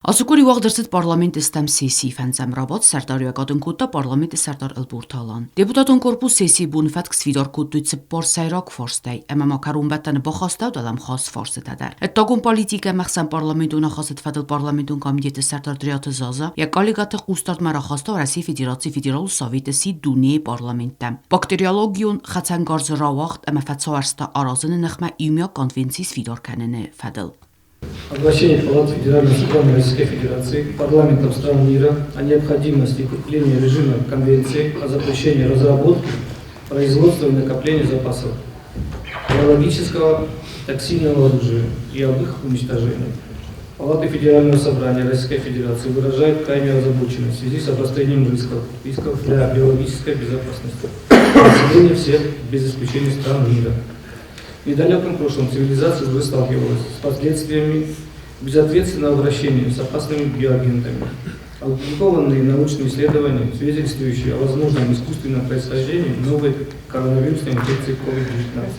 Ацы къуыри уагъд ӕрцыд парламенты стӕм сессийы фӕндзӕм рабадт, сӕрдариуӕгад ын кодта парламенты сӕрдар Ӕлборты Алан. Депутатон корпус сессийы боны фӕтк сфидар кодтой цыппар сӕйраг фарстӕй ӕмӕ ма кӕронбӕттӕны бахастӕуыд уӕлӕмхас фарстытӕ дӕр. Ӕддагон политикӕ ӕмӕ ӕхсӕнпарламентон ахӕцыд фӕдыл парламентон комитеты сӕрдар Дриаты Заза йӕ коллегӕты хъусдардмӕ рахаста Уӕрӕсейы Федерацийы Федералон Советы сидт дунейы парламенттӕм бактериологион хӕцӕнгарзы рауагъд ӕмӕ фӕцауӕрцтӕ аразыны ныхмӕ иумиаг конвенци сфидар кӕныны фӕдыл. Обращение Палаты Федерального Собрания Российской Федерации к парламентам стран мира о необходимости укрепления режима Конвенции о запрещении разработки, производства и накопления запасов биологического токсинного оружия и об их уничтожении. Палата Федерального Собрания Российской Федерации выражает крайнюю озабоченность в связи с обострением рисков, рисков для биологической безопасности населения всех, без исключения стран мира. В недалеком прошлом цивилизация уже сталкивалась с последствиями безответственного обращения с опасными биоагентами. Опубликованные научные исследования, свидетельствующие о возможном искусственном происхождении новой коронавирусной инфекции COVID-19,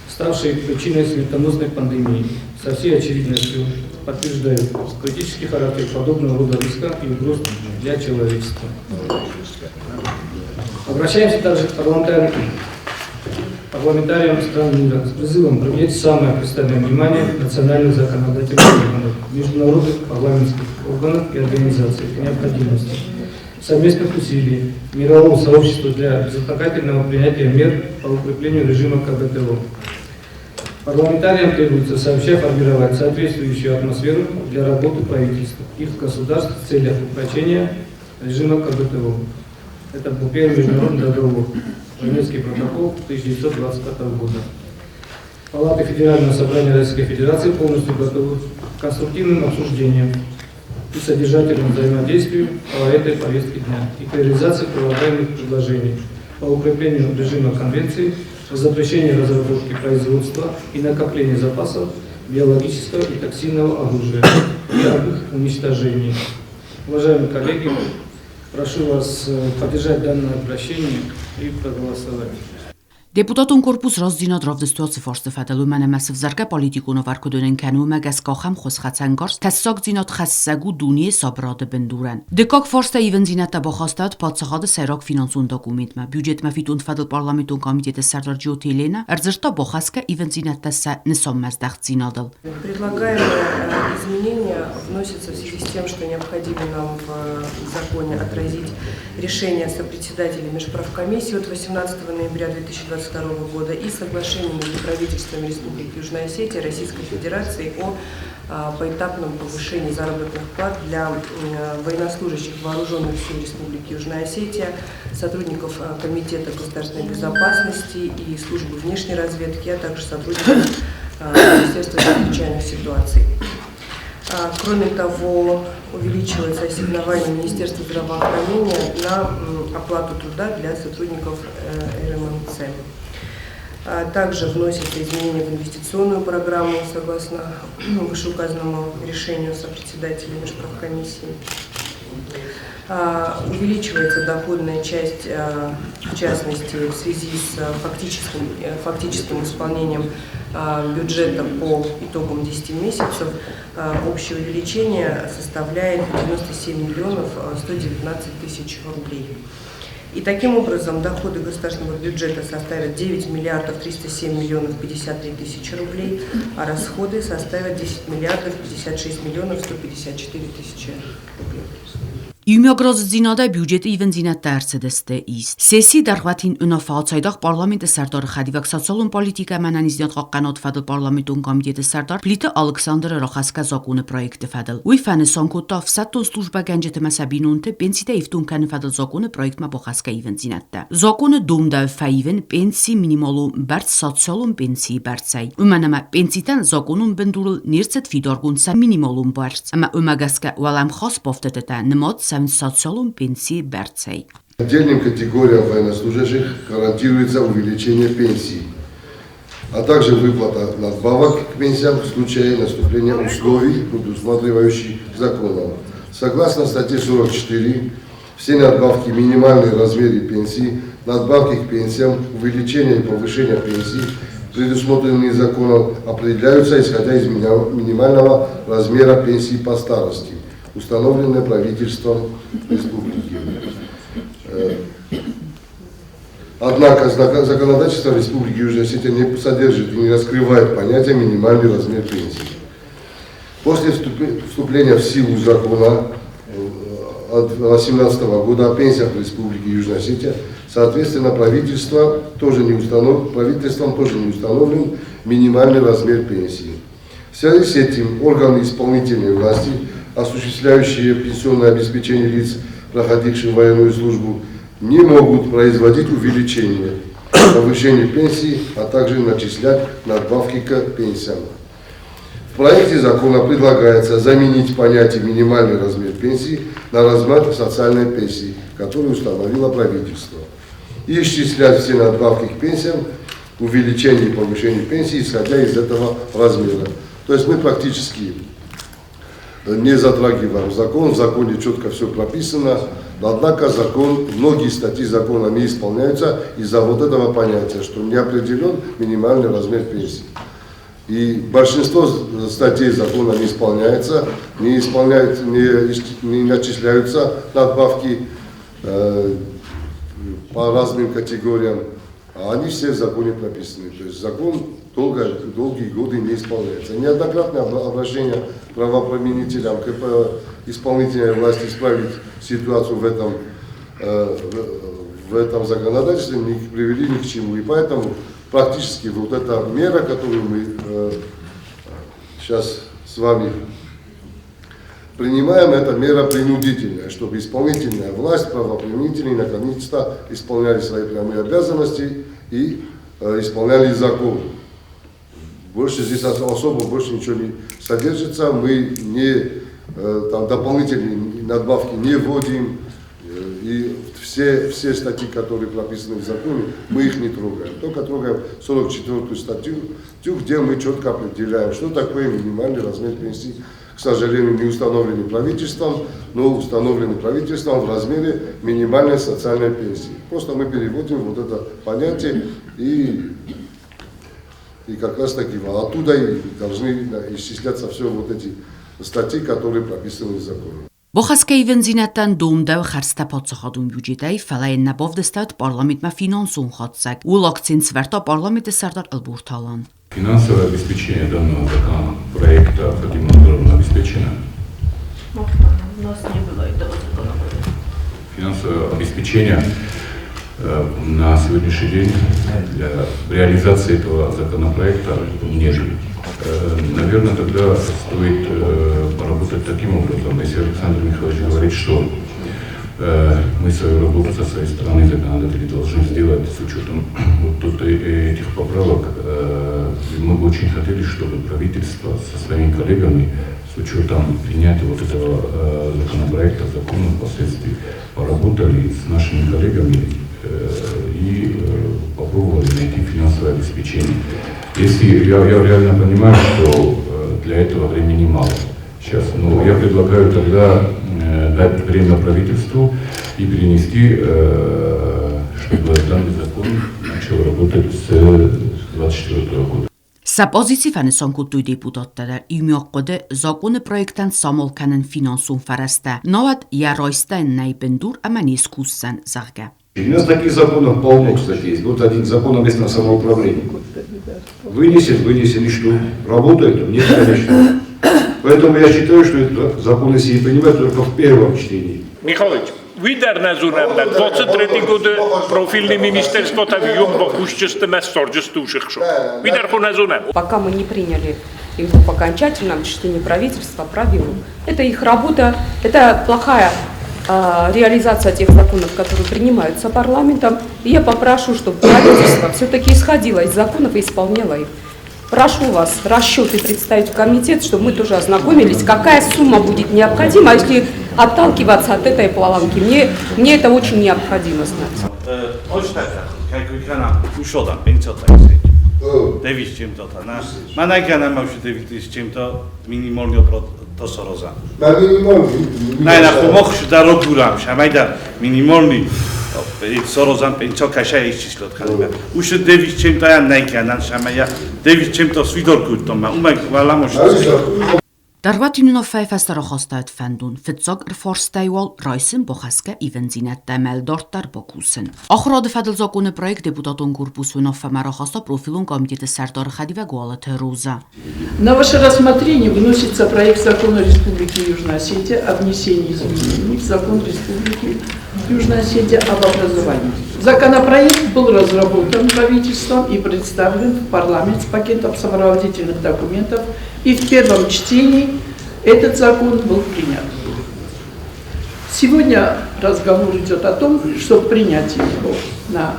ставшей причиной смертоносной пандемии, со всей очевидностью подтверждают критический характер подобного рода риска и угроз для человечества. Обращаемся также к парламентариям стран мира с призывом привлечь самое пристальное внимание национальных законодательных органов, международных парламентских органов и организаций к необходимости совместных усилий мирового сообщества для безотлагательного принятия мер по укреплению режима КБТО. Парламентариям требуется сообща формировать соответствующую атмосферу для работы правительств их государств в целях упрочения режима КБТО. Это был первый международный договор, Женевский протокол 1925 года. Палаты Федерального собрания Российской Федерации полностью готовы к конструктивным обсуждениям и содержательному взаимодействию по этой повестке дня и к реализации предлагаемых предложений по укреплению режима Конвенции о запрещении разработки, производства и накопления запасов биологического и токсинного оружия и об их уничтожении. Уважаемые коллеги, прошу вас поддержать данное обращение и проголосовать. Депутатон корпус рӕстдзинад равдыста фарсты фӕдыл, уымӕн ӕмӕ сывзӕргӕ политикон ӕвӕркуыдонӕн кӕны, уымӕ гӕсгӕ ахӕм хуыз хӕцӕнгарз тӕссагдзинад хӕссӕг у дунейы сабырады бындурӕн. Дыккаг фарста ивындзинӕдтӕ бахастад паддзахады сӕйраг финансон документмӕ. Бюджетмӕ фиддон фӕдыл парламентон комитеты сӕрдар Джиоты Еленӕ ӕрдзырдта бахӕсгӕ ивындзинӕдтӕ сӕ нысанмӕздӕхтдзинадыл. Предлагаемые изменения вносятся в связи с тем, что необходимо нам в законе отразить решение сопредседателей Межправкомиссии от 18 ноября 2022 года и соглашение между правительствами Республики Южная Осетия и Российской Федерации о поэтапном повышении заработных плат для военнослужащих Вооруженных сил Республики Южная Осетия, сотрудников Комитета государственной безопасности и службы внешней разведки, а также сотрудников Министерства чрезвычайных ситуаций. Кроме того, увеличивается ассигнование Министерства здравоохранения на оплату труда для сотрудников РММЦ. Также вносятся изменения в инвестиционную программу согласно вышеуказанному решению сопредседателя Межправкомиссии. Увеличивается доходная часть, в частности, в связи с фактическим исполнением бюджета по итогам 10 месяцев. Общее увеличение составляет 97 миллионов 119 тысяч рублей. И таким образом доходы государственного бюджета составят 9 миллиардов 307 миллионов 53 тысячи рублей, а расходы составят 10 миллиардов 56 миллионов 154 тысячи рублей. Иумиаг разыдзинадӕй бюджеты ивындзинӕдтӕ ӕрцыдысты ист. Сессийы дӕргъвӕтин уынаффӕ ацайдагъ парламенты сӕрдары хӕдивӕг социалон политикӕ ӕмӕ ӕнӕниздзинад хъахъхъӕнады фӕдыл парламентон комитеты сӕрдар Плиты Алыксандры рахӕсгӕ закъоны проекты фӕдыл. Уый фӕнысан кодта ӕфсӕддон службӕгӕнджыты ӕмӕ сӕ бинонты пенситӕ ифтонг кӕныны фӕдыл закъоны проектмӕ бахӕсгӕ ивындзинӕдтӕ. Закъоны домдӕуы фӕивын пенсийы минималон бӕрц социалон пенсийы бӕрцӕй, уымӕн ӕмӕ пенситӕн закъонон бындурыл не рцыд фидаргонд сӕ минималон бӕрц. Ӕмӕ уымӕ гӕсгӕ уӕлӕмхас бафтыдтытӕ нымад цӕуынц социалон пенсийы бӕрцӕй. Отдельным категориям военнослужащих гарантируется увеличение пенсий, а также выплата надбавок к пенсиям в случае наступления условий, предусматривающих законом. Согласно статье 44, все надбавки минимальные размеры пенсии, надбавки к пенсиям, увеличение и повышение пенсий предусмотренные законом, определяются исходя из минимального размера пенсии по старости, установленной правительством республики. Однако законодательство Республики Южная Осетия не содержит и не раскрывает понятие минимальный размер пенсии. После вступления в силу закона от 2018 года о пенсиях в Республике Южная Осетия, соответственно, правительством тоже не установлен минимальный размер пенсии. В связи с этим органы исполнительной власти, осуществляющие пенсионное обеспечение лиц, проходивших военную службу, не могут производить увеличение, повышение пенсии, а также начислять надбавки к пенсиям. В проекте закона предлагается заменить понятие минимальный размер пенсии на размер социальной пенсии, который установило правительство, и исчислять все надбавки к пенсиям, увеличение и повышение пенсии, исходя из этого размера. То есть мы практически не затрагиваем закон, в законе четко все прописано, однако закон, многие статьи закона не исполняются из-за вот этого понятия, что не определен минимальный размер пенсии. И большинство статей закона не исполняется, не начисляются надбавки по разным категориям, а они все в законе прописаны. То есть закон долгие годы не исполняется. Неоднократное обращение правоприменителям к исполнительной власти исправить ситуацию в этом законодательстве не привели ни к чему. И поэтому практически вот эта мера, которую мы сейчас с вами принимаем, это мера принудительная, чтобы исполнительная власть, правоприменители наконец-то исполняли свои прямые обязанности и исполняли закон. Больше здесь особо больше ничего не содержится, мы не, там, дополнительные надбавки не вводим, и все статьи, которые прописаны в законе, мы их не трогаем. Только трогаем 44-ю статью, где мы четко определяем, что такое минимальный размер пенсии. К сожалению, не установленный правительством, но установленный правительством в размере минимальной социальной пенсии. Просто мы переводим вот это понятие и как раз таки оттуда и должны исчисляться все вот эти статьи, которые прописаны в законе. Бохаскӕ ивӕндзинӕдтӕн домдӕуы хӕрдзтӕ паддзахадон бюджетӕй, фӕлӕ йын нӕ бавдыстӕуыд парламентмӕ финансон хатдзӕг. Ууыл акцент сӕвӕрдта парламенты сӕрдар Ӕлборты Алан. Финансовое обеспечение данного законопроекта Фатима Андроновна обеспечено? У нас не было этого законопроекта. Финансовое обеспечение на сегодняшний день для реализации этого законопроекта нет. Наверное, тогда стоит поработать таким образом. Если Александр Михайлович говорит, что мы свою работу со своей стороны законодатели должны сделать с учетом вот этих поправок, мы бы очень хотели, чтобы правительство со своими коллегами с учетом принятия вот этого законопроекта, закона впоследствии, поработали с нашими коллегами и попробовали найти финансовое обеспечение. Если я реально понимаю, что для этого времени мало сейчас, но я предлагаю тогда дать время правительству и перенести, чтобы данный закон начал работать с 2024 года. Сӕ позици фӕнысан кодтой депутаттӕ дӕр. Иумиаг хъуыды закъоны проектӕн самал кӕнын финансон фӕрӕзтӕ, науӕд йӕ райстӕн нӕй бындур ӕмӕ не скусдзӕн, зӕгъгӕ. У нас таких законов полно, кстати, есть. Вот один закон о местном самоуправлении. Вынесен, и что? Работает? Нет, конечно. Поэтому я считаю, что этот закон, если и принимать, только в первом чтении. Михайлович, Видер не зунемне, 23 годы профильный министерство там юмбо кущестеме сторджестушихшу. Видер не зунем. Пока мы не приняли его в окончательном чтении, правительства провело. Это их работа, это плохая реализация тех законов, которые принимаются парламентом. И я попрошу, чтобы правительство все-таки исходило из законов и исполняло их. Прошу вас расчеты представить в комитет, чтобы мы тоже ознакомились, какая сумма будет необходима, если отталкиваться от этой планки. Мне это очень необходимо знать. Ушы 900 нӕй кӕнӕн сӕмӕ 900 свидор кодтон, уымӕ уӕлӕмӕ. Дӕргъвӕтин уынаффӕйы фӕстӕ рахастӕуыд фӕндон фыццаг ӕрфарстӕй уал райсын бахӕсгӕ ивындзинӕдтӕ ӕмӕ дарддӕр бакусын. Ахуырады фӕдыл законы проект депутатон корпус уынаффӕмӕ рахаста профилон комитеты сӕрдары хӕдивӕг Уалыты Роза. На ваше рассмотрение выносится проект закона Республики Южная Осетия о внесении изменений в закон Республики Южная Осетия об образовании. Законопроект был разработан правительством и представлен в парламент с пакетом сопроводительных документов, и в первом чтении этот закон был принят. Сегодня разговор идет о том, чтобы принять его на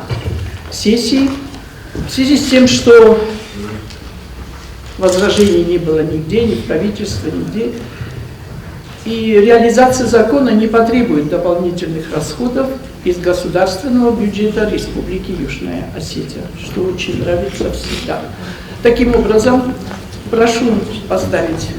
сессии, в связи с тем, что возражений не было нигде, ни в правительстве, нигде. И реализация закона не потребует дополнительных расходов из государственного бюджета Республики Южная Осетия, что очень нравится всегда. Таким образом, прошу поставить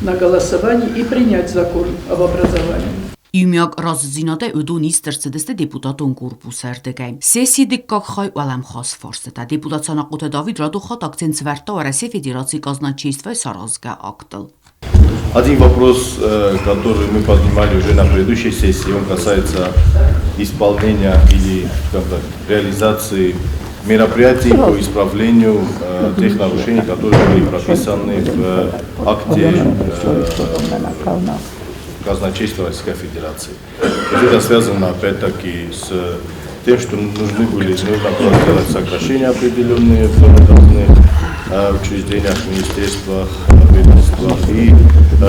на голосование и принять закон об образовании. Иумиаг разыдзинадӕй уыдон ист ӕрцыдысты депутатон корпусы ӕрдыгӕй. Сессийы дыккаг хай уӕлӕмхас фарстытӕ. Депутат Санахъоты Давид радон хатт акцент сӕвӕрдта Уӕрӕсейы Федерацийы казначействойы саразгӕ актыл. Один вопрос, который мы поднимали уже на предыдущей сессии, он касается исполнения или, скажем так, реализации мероприятий по исправлению тех нарушений, которые были прописаны в акте казначейства Российской Федерации. То есть это связано опять-таки с тем, что нужно было сделать сокращения определенные в разных учреждениях, министерствах, ведомствах. И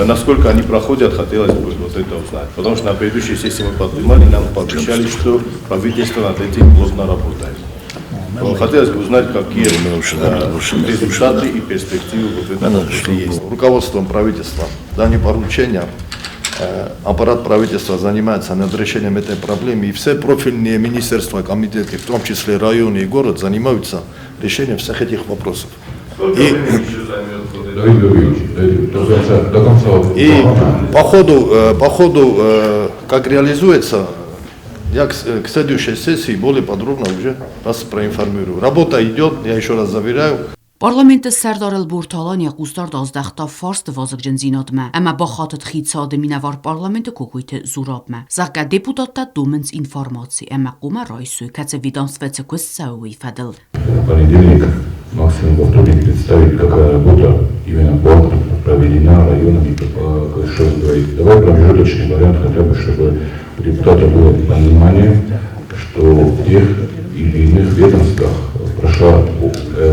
насколько они проходят, хотелось бы вот это узнать. Потому что на предыдущей сессии мы поднимали, нам пообещали, что правительство над этим плотно работает. Хотелось бы узнать, какие результаты и перспективы вот в этом вопросе есть. Руководством правительства даны поручения, аппарат правительства занимается над решением этой проблемы, и все профильные министерства, комитеты, в том числе районы и город, занимаются решением всех этих вопросов. И, Давид Георгиевич, до конца. И по ходу, как реализуется, я к следующей сессии более подробно уже вас проинформирую. Работа идет, я еще раз заверяю. Парламенты сӕрдар Ӕлборты Алан йӕ хъусдард аздӕхта фарсты вазыгджындзинадмӕ ӕмӕ бахатыд хицауады минӕвар парламенты Кокойты Зурабмӕ, зӕгъгӕ, депутаттӕ домынц информаци ӕмӕ хъуамӕ райсой, кӕцы ведомствӕ цы куыст цӕуы, уый фӕдыл. В понедельник, максимум во вторник представить, какая работа именно по акту проведена районами, что вы говорите. Давай промежуточный вариант хотя бы, чтобы у депутата было понимание, что в тех или иных ведомствах прошла по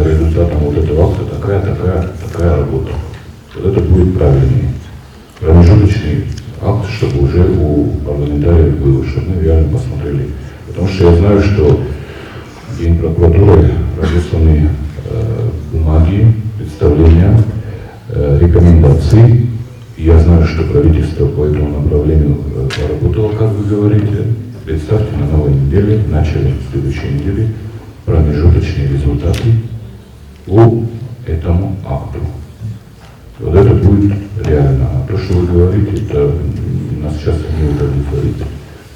результатам вот этого акта такая, такая, такая работа. Вот это будет правильнее. Промежуточный акт, чтобы уже у парламентариев было, чтобы мы реально посмотрели. Потому что я знаю, что Генпрокуратурой разосланы бумаги, представления, рекомендации. И я знаю, что правительство по этому направлению поработало, как вы говорите. Представьте, на новой неделе, в начале следующей недели, промежуточные результаты по этому акту. Вот это будет реально. А то, что вы говорите, это нас сейчас не удовлетворит.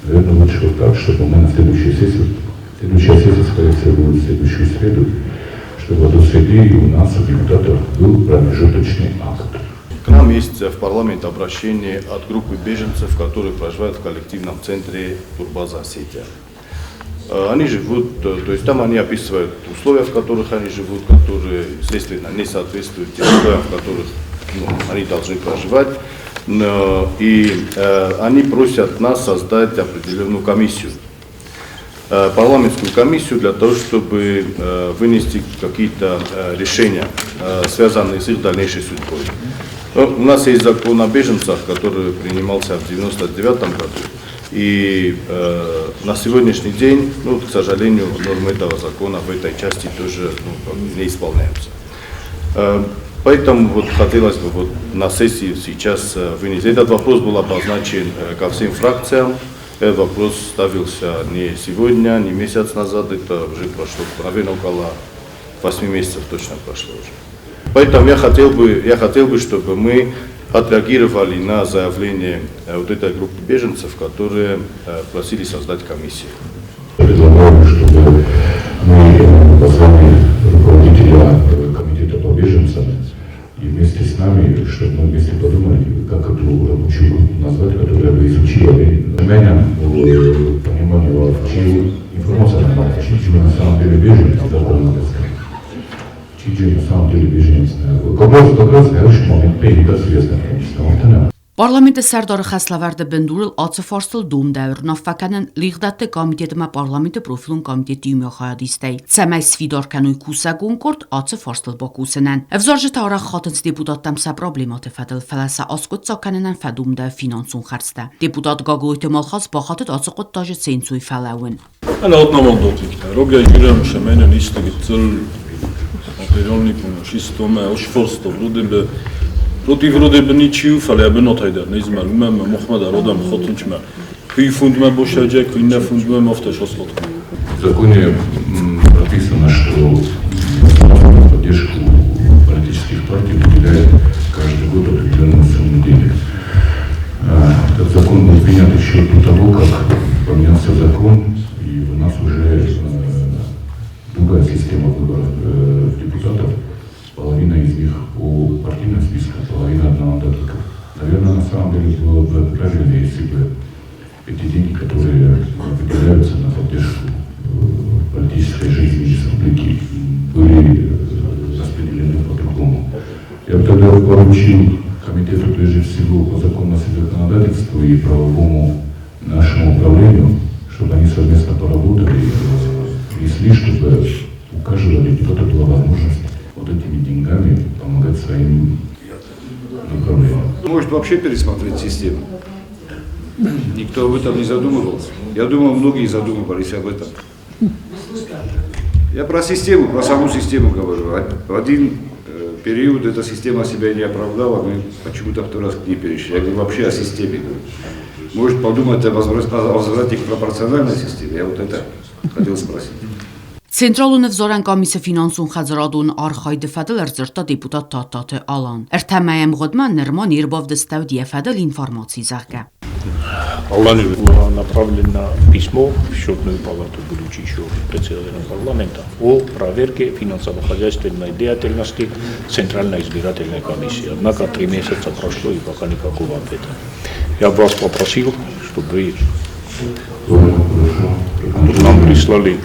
Наверное, лучше вот так, чтобы мы на следующей сессии, следующая сессия, скорее всего, будет в следующую среду, чтобы до среды у нас, у депутатов, был промежуточный акт. К нам есть в парламент обращение от группы беженцев, которые проживают в коллективном центре Турбаза Осетия. Они живут, то есть там они описывают условия, в которых они живут, которые, естественно, не соответствуют тем условиям, в которых, ну, они должны проживать. Но и они просят нас создать определенную комиссию, парламентскую комиссию для того, чтобы вынести какие-то решения, связанные с их дальнейшей судьбой. Ну, у нас есть закон о беженцах, который принимался в 1999 году. И на сегодняшний день, ну, к сожалению, нормы этого закона в этой части тоже, ну, как бы не исполняются. Поэтому вот хотелось бы вот на сессии сейчас вынести. Этот вопрос был обозначен ко всем фракциям. Этот вопрос ставился не сегодня, не месяц назад, это уже прошло, наверное, около 8 месяцев точно прошло уже. Поэтому я хотел бы, чтобы мы отреагировали на заявление вот этой группы беженцев, которые просили создать комиссию. Предлагаю, чтобы мы позвали руководителя комитета по беженцам и вместе с нами, чтобы мы вместе подумали, как эту рабочую группу назвать, которая бы изучила меня, понимание, чью информация на самом деле беженцы, на самом деле беженцы. Как раз хороший момент передать. Parlamenti serdar xeslaverdi bindûril aci farsıl dûm dewr navfekenin lîgdetê komitêtê me parlamenti profilun komitêtî me xayadîstey. Semey sfîdar kenoy kûsegon kurt aci farsıl bakûsinen. Evzar ji tara xatin deputat se problematê fedil felese askut keninen fedûm de finansun xerste. Deputat Gagoytê malxas baxatit aci qut tajı sênsoy felewin. Ana odnamondotlikta. Roga jurem şemene niste gitzel материални шистome ошфорсто вроде бы роди вроде бы ничью фале бы нотайдар низмал мем мохмада родам хотунчма күй фундма бошаджа күй не фундма мофта шослот. В законе прописано, что поддержку политических партий выделяет каждый год определенную сумму денег. Этот закон был принят еще до того, как поменялся закон, и у нас уже другая система выборов депутатов. Половина из них по партийным спискам, половина одномандатников. Наверное, на самом деле было бы правильно, если бы эти деньги, которые выделяются на поддержку политической жизни республики, были распределены по-другому. Я бы тогда поручил комитету, прежде всего, по законности законодательству и правовому нашему управлению, чтобы они совместно поработали и внесли, чтобы у каждого депутата была возможность вот этими деньгами помогать своим направлениям. Может вообще пересмотреть систему. Никто об этом не задумывался. Я думаю, многие задумывались об этом. Я про систему, про саму систему говорю. В один период эта система себя не оправдала, мы почему-то второй раз к ней перешли. Я говорю вообще о системе. Может подумать о возврате к пропорциональной системе? Я вот это хотел спросить. Централун взоран комиссия финансун хазрадун архайды федел ырзырта депутат тататы алан. Эртемаем годма нырма нирбав дыстав федел информации зага. Алану направлено письмо в счетную палату, будучи еще председателем парламента, о проверке финансово-хозяйственной деятельности Центральной избирательной комиссии. Однако 3 месяца прошло и пока никакого ответа. Я вас попросил, чтобы вы нам прислали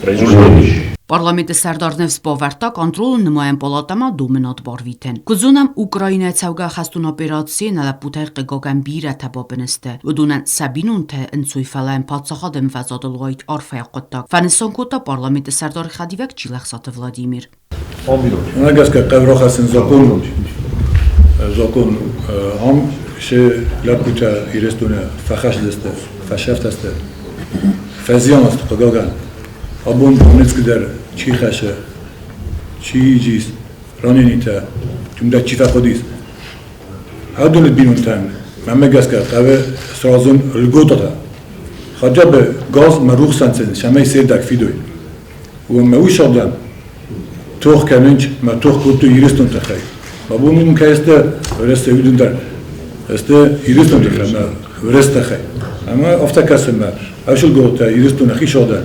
результаты. Parlamenti serdar սպովարտա կոնտրոլը նմայան պալատամա դոմենատ բարվիթեն։ Կուզունամ Ուկրաինա ցավգա խաստուն օպերացիան ալապութայ կգոգան բիրա թաբապնստը։ Ուդունան Սաբինուն թե ընցույֆալան պացախադեմ վազադլոյտ արֆայ ყոտտակ։ Ֆանեսոնկոտա parlamenti serdar խադիվակ Չիլախսատը Վլադիմիր։ Նագասկա ყევროხასენ закон закон ам ше ლაპუთა իրեստունը ֆախաշդստը ֆաշավտաստը ֆազიანաստ կգոգան აბონ ნეცკდარ ჩიხაშა ჩიჯის რონინითა თუნდა ჩიფახოდის ადუნ ბინუნთან მამეგასკა ყავე სრაზუნ ლგოტათა ხაჯაბე გაზ მარუხსანცენ შამაი სერდაკ ფიდოი უმეუშოდა თოხ კენენჩ მა თოხ კოტუ ირესტუნ თახაი მაბუნინ კაესტე რესტე ვიდუნდარ ესტე ირესტუნ თახაი მა რესტახაი ამა ოფტაკასემა აშულ გოტა ირესტუნ ხიშოდა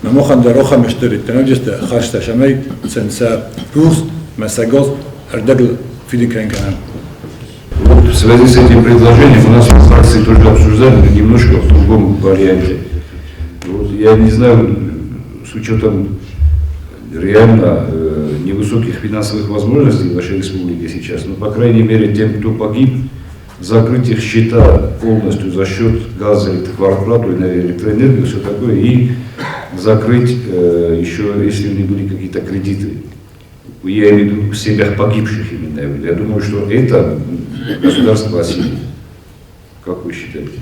مخان روخا مشتري تنجست خرجت شمي سنسا روس مساجوز أردقل في دي كان كان. Вот в связи с этим предложением у нас в фракции тоже обсуждали, немножко в другом варианте. Вот я не знаю, с учетом реально невысоких финансовых возможностей в нашей республике сейчас, но по крайней мере тем, кто погиб, закрыть их счета полностью за счет газа, квартплату, электроэнергию, все такое, и закрыть еще, если у них были какие-то кредиты. Я имею в виду в семьях погибших именно. Я думаю, что это государство осилит. Как вы считаете?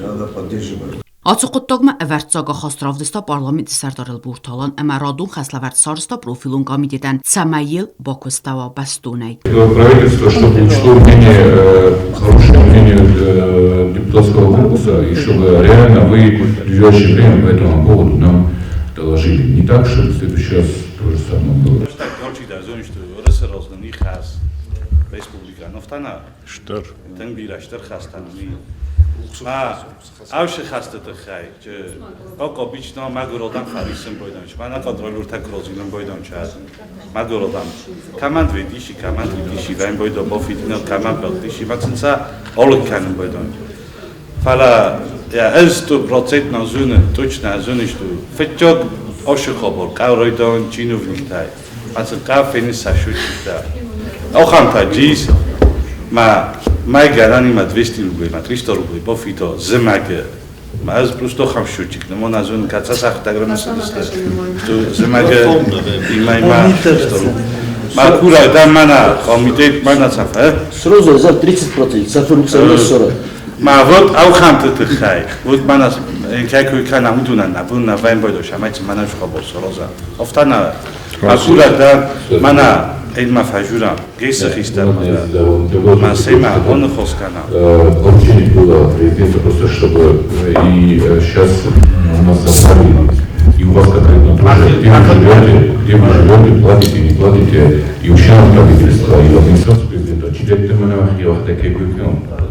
Надо поддерживать. Ացուկոտտոգմը վերծագը խաստրավդստա պարլամենտի սերդարել բուրթալան ըմառադուն խասլավերտ սարստա պրոֆիլուն կոմիտետան Սամայել Բոկոստավա Бастունей. Правительство, чтобы учло мнение, хорошее мнение депутатского корпуса, и чтобы реально вы в ближайшее время по этому поводу нам доложили. Не так, чтобы в следующий раз то же самое было. Республика нофтана стыр тынг бирӕ стыр хӕстӕ нын Авши хӕсты тыххӕй, Къокъобично мӕгуыродам фарисын бойдонч, мана контролюртӕ крозинын бойдонч мӕгуыродам. Команд ведиши, команд ведиши, вайн бойдо бофидино, команд белтиши, мацинца олык кӕнын бойдонч. Фӕлӕ ӕз 100% зонын, точно зонын, что фыццаг ошихобор къӕройдон чиновниктӕй, ацы къафены сашучитӕ. Охамта джис, ма май гарани ма 200 рублей, ма 300 рублей бофито зымӕгы. Ма ӕз просто хам шучик, но мона зон каца сахтаграма садисте. Что зымӕгы имай ма 300 рублей. Ма кура да мана комитет мана цафа. Сразу за 30%, за 40. Ма вот аухамты тыххӕй. Вот мана кӕй кана удуна на бун на вайн бойдо шамайц мана шхобор сороза. Офтана акура да мана элма фажура гесхиста ма сема он хоскана. Поручение было президента просто, чтобы и сейчас у нас забрали, и у вас конкретно тоже, где вы живете, платите, не платите, и у членов правительства, и в администрацию президента, читать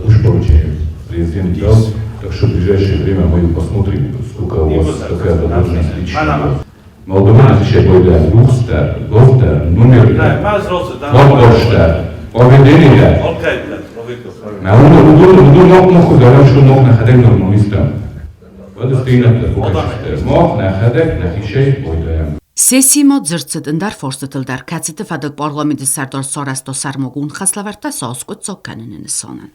уж поручение президент дал, так что в ближайшее время мы посмотрим, сколько у вас, какая задолженность личная. Молдова бойда рухста, гофта, номер, поведение. Ma уду мох мох ударам что мох нахадек нормалистам. Вадастина мох нахадек нахишей бойдаям. Сессимо ძրცդ ընդար ֆորստլ դար კაციტ ფადელ პარლამენტის სარდარ სორასტო სარმოგუნ ხასლავარტა საოსკოთ ცოკანენ სონან.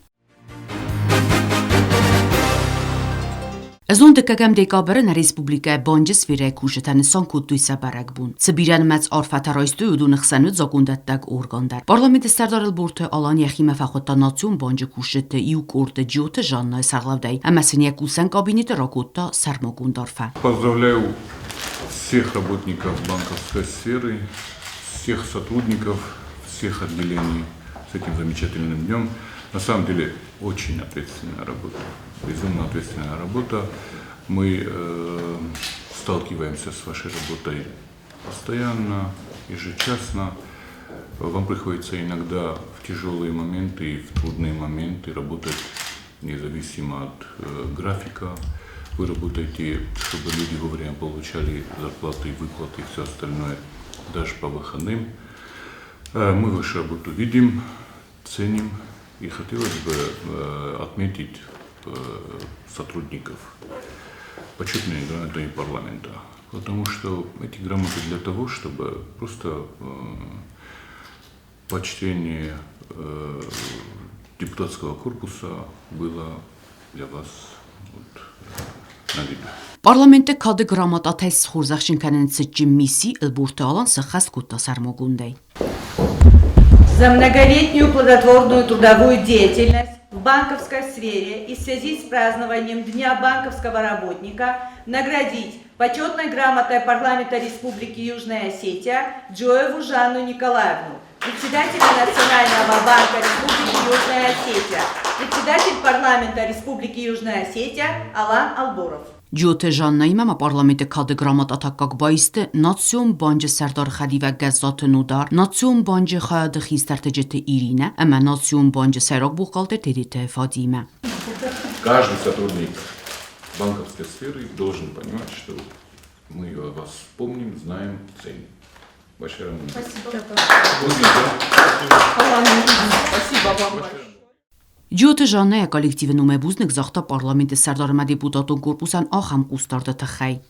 Эзон дыккӕгӕм декабры нӕ республикӕйы банджы сферӕйы кусджытӕ нысан кодтой сӕ бӕрӕгбон. Цы бирӕнымӕц арфӕтӕ райстой, уыдоны хсӕн уыд закондӕттӕг орган дӕр. Парламенты сӕрдар Ӕлборты Алан йӕхимӕ фӕхуыдта национ банджы кусджыты иу къорды Джиоты Жаннайы сӕргълӕудӕй ӕмӕ сын йӕ кусӕн кабинеты ракодта сӕрмагонд арфӕ. Поздравляю всех работников банковской сферы, всех сотрудников, всех отделений с этим замечательным днем. На самом деле очень ответственная работа, безумно ответственная работа. Мы сталкиваемся с вашей работой постоянно, ежечасно. Вам приходится иногда в тяжелые моменты и в трудные моменты работать независимо от графика. Вы работаете, чтобы люди вовремя получали зарплаты, выплаты и все остальное, даже по выходным. Мы вашу работу видим, ценим. И хотелось бы отметить сотрудников почетными грамотами парламента, потому что эти грамоты для того, чтобы просто почтение депутатского корпуса было для вас вот, на виду. Парламенты кады грамотатӕй схорзӕхджын кӕнын цытджын мисси Ӕлборты Алан сӕххӕст кодта сӕрмагондӕй. За многолетнюю плодотворную трудовую деятельность в банковской сфере и в связи с празднованием Дня банковского работника наградить почетной грамотой парламента Республики Южная Осетия Джоеву Жанну Николаевну, председателя Национального банка Республики Южная Осетия, председатель парламента Республики Южная Осетия Алан Алборов. Джиоты Жаннаимӕ ма парламенты кады грамотатаккаг баисты национ банджы сӕрдар хӕдивӕг Гӕззаты Нодар, национ банджы хайады хистӕр Тыджыты Иринӕ ӕмӕ национ банджы сӕйраг бухгалтер Тедеты Фадимӕ. Каждый сотрудник банковской сферы должен понимать, что мы вас помним, знаем, ценим. Большое вам Спасибо. Спасибо вам большое. Джиоты Жаннайы коллективы номӕй бузныг загъта парламенты сӕрдар ӕмӕ депутатон корпусӕн ахӕм хъусдарды тыххӕй.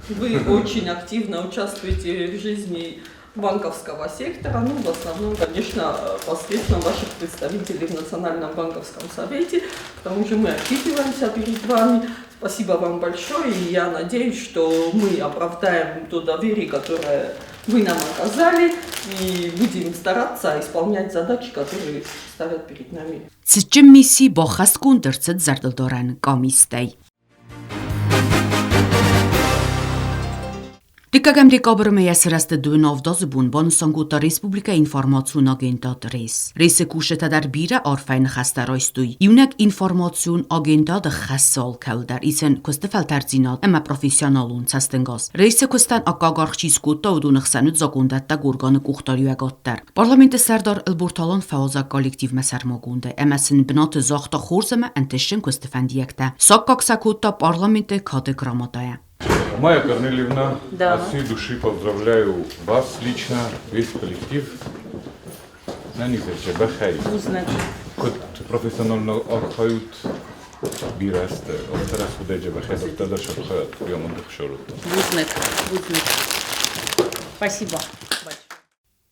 Вы очень активно участвуете в жизни банковского сектора, ну, в основном, конечно, посредством ваших представителей в Национальном банковском совете. К тому же мы отчитываемся перед вами. Спасибо вам большое, и я надеюсь, что мы оправдаем то доверие, которое вы нам оказали, и будем стараться исполнять задачи, которые ставят перед нами. Цытджын мисси баххӕстгонд ӕрцыд зӕрдылдарӕн къамистӕй. Дыккӕгӕм декабры мӕйӕ сырӕзты дыууын авдазы бон банысан кодта республикӕйы информацион агентад РЕС. РЕС-ы кусджытӕ дӕр бирӕ арфӕйы ныхӕстӕ райстой. Иунӕг информацион агентады хӕссы алкӕуылдӕр исӕн куысты фӕлтӕрддзинад ӕмӕ профессионалон цӕстӕнгас. РЕС-ы куыстӕн аккаг аргъ чи скодта, уыдоны хсӕн уыд закондӕттӕг органы къухдариуӕгад дӕр. Парламенты сӕрдар Ӕлборталон фӕуадзӕг коллективмӕ сӕрмагондӕй ӕмӕ сын бынаты загъта хорз ӕмӕ ӕнтыстджын куысты фӕндиӕгтӕ. Саккаг сӕ кодта парламенты кады грамотӕйӕ. Майя Корнельевна, да. От всей души поздравляю вас лично, весь коллектив. Нӕ бӕхӕй. Куыд профессионально архайут бирӕ азты, афтӕ рӕсугъдӕй джебӕхӕй дарддӕр дӕр сархайат Риамонды хсӕрут. Бузныг, бузныг. Спасибо.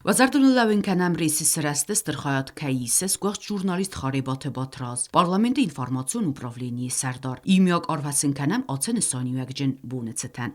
Уӕ лӕууын кӕнӕм Ресы сырӕзты стыр хайад кӕй исы сгуыхт журналист Харебаты Батраз, парламенты информацион управленийы сӕрдар. Иумиаг арфӕ сын кӕнӕм ацы нысаниуӕгджын боны цытӕн.